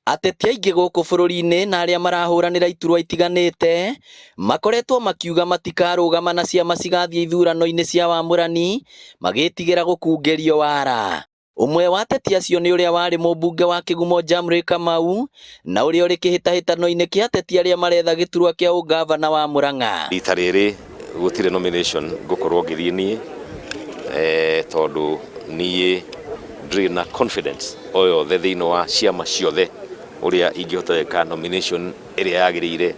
Ateti aingĩ gũkũ bũrũri-inĩ na arĩa marahũranĩra iturwa itiganĩte makoretwo makiuga matikarũgama na ciama cigathiĩ ithurano-inĩ cia wamũrani magĩtigĩra gũkungĩrio wara. Ũmwe wa ateti acio nĩ ũrĩa warĩ mũmbunge wa Kĩgumo Jamre Kamau na ũrĩa ũrĩ kĩhĩtahĩtano-inĩ kĩa ateti arĩa maretha gĩturwa kĩa ũngavana wa Murang'a. Rita rĩrĩ gũtirĩ nomination ngũkorwo ngĩthiĩ niĩ tondũ niĩ ndirĩ na confidence o yothe thĩinĩ wa ciama ciothe ũrĩa ingĩhota gwĩka nomination ĩrĩa yagĩrĩire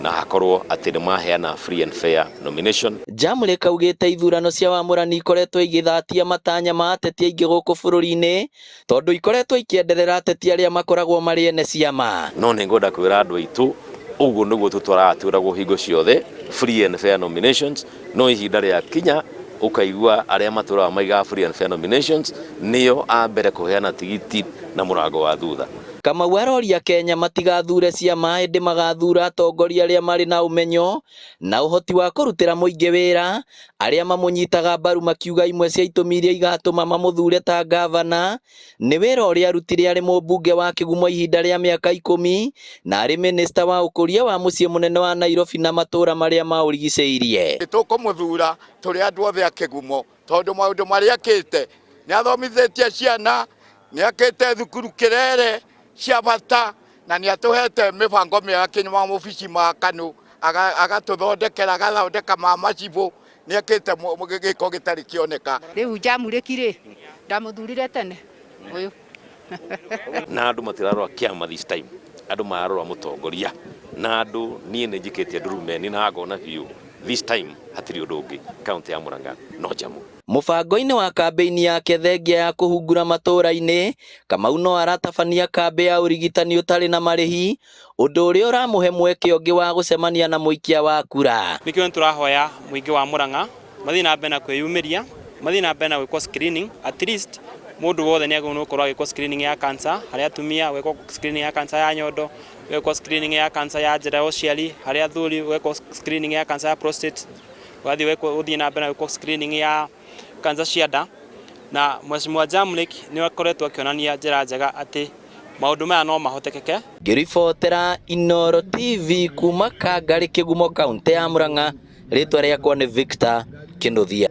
na hakorwo atĩ nĩ maheana free and fair nomination. Jamre kaugĩte ithurano cia wamũrani ikoretwo igĩthatia matanya ma ateti aingĩ gũkũ bũrũri-inĩ tondũ ikoretwo ikĩenderera ateti arĩa makoragwo marĩ ene ciama. No nĩ ngwenda kwĩra andũ aitũ ũguo nĩguo tũtwaraga twĩragwo hingo ciothe free and fair nominations, no ihinda rĩa kinya ũkaigua arĩa matũraga maigaga free and fair nominations nĩo a mbere kũheana tigiti na mũrango wa thutha. Kamau aroria Kenya matigathure ciama ĩndĩ magathura atongoria arĩa marĩ na ũmenyo na ũhoti wa kũrutĩra mũingĩ wĩra, arĩa mamũnyitaga mbaru makiuga imwe cia itũmi iria igatũma mamũthure ta ngavana nĩ wĩra ũrĩa arutire arĩ mũmbunge wa Kĩgumo ihinda rĩa mĩaka 10 na arĩ minista wa ũkũria wa mũciĩ mũnene wa Nairobi na matũũra marĩa maũrigicĩirie. Tũkũmũthura tũrĩ andũ othe a Kĩgumo tondũ maũndũ marĩa akĩte nĩ athomithĩtie ciana, nĩ akĩte thukuru kĩrere cia bata na nĩ atũhete mĩbango mĩega kinya maobici ma KANU agatũthondekera agathondeka ma macibũ, nĩ akĩte gĩko gĩtarĩ kĩoneka. Rĩu Jamũrĩki rĩ, ndamũthurire tene ũyũ. Na andũ matirarora kĩama this time, andũ mararora mũtongoria, na andũ niĩ nĩ njikĩtie ndurumeni na ngona biũ this time hatirĩ ũndũ ũngĩ kaunti ya Murang'a no Jamu. Mũbango-inĩ wa kambĩini yake thengia ya kũhungura matũũra-inĩ, Kamau no aratabania kambĩ ya ũrigitani ũtarĩ na marĩhi, ũndũ ũrĩa ũramũhe mweke ũngĩ wa gũcemania na mũikia wa kura. Nĩkĩo nĩtũrahoya mũingĩ wa Murang'a mathiĩ na mbere na kwĩyumĩria, mathiĩ na mbere na gwĩkwo screening, at least mũndũ wothe nĩ agĩrĩirwo gũkorwo agĩkwo screening ya cancer, harĩ atumia gwĩkwo screening ya cancer ya nyondo, gwĩkwo screening ya cancer ya njĩra ya ũciari, harĩ athuri gwĩkwo screening ya cancer ya prostate, ũgathiĩ ũthiĩ na mbere na gwĩkwo screening ya cancer cia nda. Na Mheshimiwa Jamlik nĩ akoretwo akĩonania njĩra njega atĩ maũndũ maya no mahotekeke. Ngĩribotera Inooro TV kuma Kangarĩ Kĩgumo kaunti ya Murang'a, rĩtwa rĩakwa nĩ Victor Kĩnuthia.